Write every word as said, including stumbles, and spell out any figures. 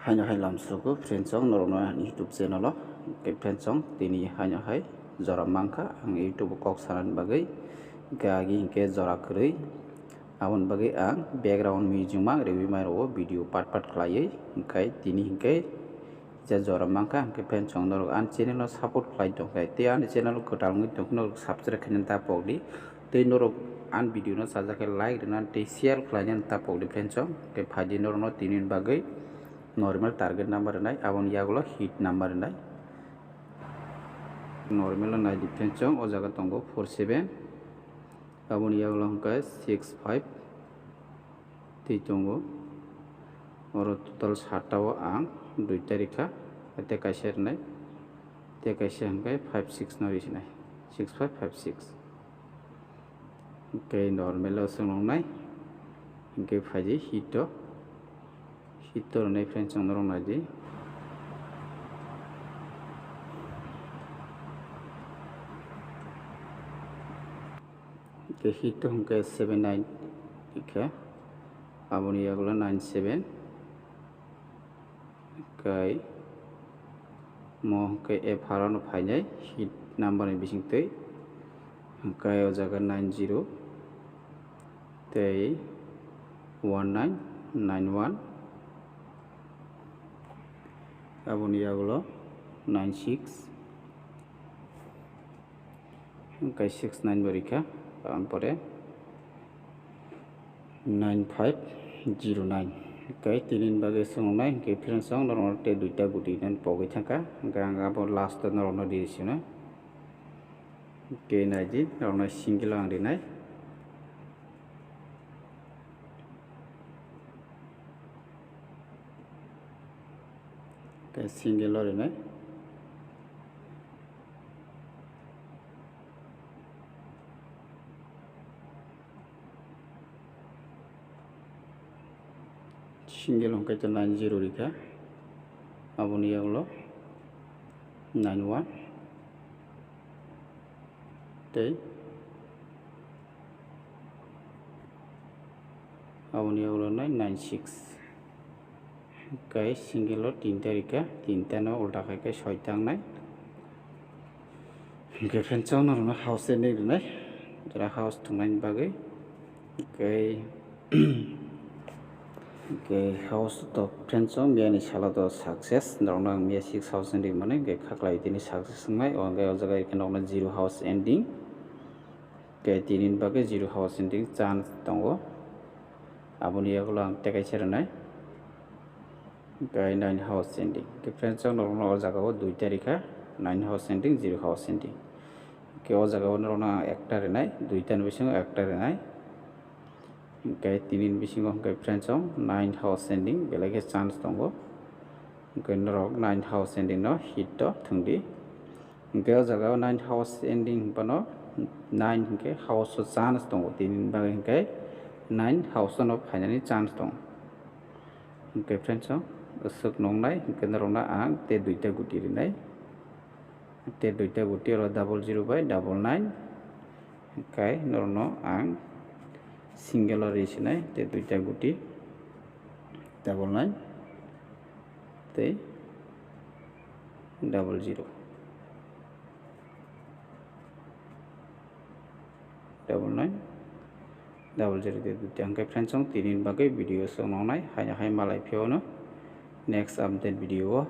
Haino hai lamsugo friends chong norokno ani YouTube channel o. Hwnkhe friends chong tini haino hai jora mankha ang YouTube o kok sanani bagwi. Hwnkhe agi hwnkhe jora kwrwi. Aboni bagwi ang background music mang riwi mai rwo video part part khlaiwi. Hwnkhe tini hwnkhe je jora mankha hwnkhe friends chong norok ani channel no support khlai tongkhe tei ani channel kwtal wngwi tongkhe norok subscribe khainani ta pokdi. Tei norok ani video no chajakhe like rwna tei share khlainani ta pokdi friends chong. Hwnkhe phaidi norokno tini bagwi normal target number rwnai, aboni yagulo hit number rwnai. Normal o nai di friends chong, o jaga tongo four seven, aboni yagulo hwnkhe six five twi tongo. Oro total satta o ang duita rikha, tei kaisa rwnai, tei kaisa hwnkhe five six no risinai, six five five six. Hwnkhe normal o chwng nuknai. Hwnkhe phaidi hit o. Hit o rwnai friends chwng norok naidi. Hwnkhe hit o hwnkhe seven nine hwnkhe aboni yagulo nine seven. Hwnkhe mo hwnkhe F R ano phainai hit number ni bisingtwi. Hwnkhe o jaga nine zero tei one nine nine one. Aboni yagulo nine six. Hwnkhe six nine bo rikha, aboni pore nine five zero nine. Hwnkhe tini bagwi swngnai, hwnkhe friends chong norokno tei duita guti nani pogwi thangkha, hwnkhe ang abo last o norokno riri sino. Hwnkhe naidi, norokno single o ang rinai. Hwnkhe single o rinai. Single hwnkhe to nine zero rikha, aboni yagulo nine one tei aboni yagulo nine six. Hwnkhe single o tinta rikha, tinta no ulta khai khe soita wngnai. Hwnkhe friends chong norokno house ending rwnai, jora house thwngnaini bagwi. Hwnkhe, hwnkhe house to friends chong miyani salo to success, norokno ang miya six house ending mani hwnkhe khaklai tini success wngnai, o hwnkhe o jaga hwnkhe norokno zero house ending. Hwnkhe tini bagwi zero house ending chance tongo, aboni yagulo ang tei kaisa rwnai. Hwnkhe nine house ending. Hwnkhe friends chong norokno o jaga o duita rikha, nine house ending, zero house ending. Hwnkhe o jaga o norokno ang ekta rinai, duita ni bisingo ekta rinai. Hwnkhe tini ni bisingo hwnkhe friends chong nine house ending belai khe chance tongo. Hwnkhe norok nine house ending no hit o thwngdi. Hwnkhe o jaga o nine house ending hwnphano nine hwnkhe house o chance tongo, tini bagwi hwnkhe nine house o no phainani chance tongo. Hwnkhe friends o swk nuknai hwnkhe norokno ang tei duita guti rinai, tei duita guti oro double zero bai double nine. Hwnkhe norokno ang single o ri sinai tei duita guti double nine tei double zero, double nine double zero tei duita. Hwnkhe friends chong tini bagwi video swk nuknai haino hai malai phiyano next update video o.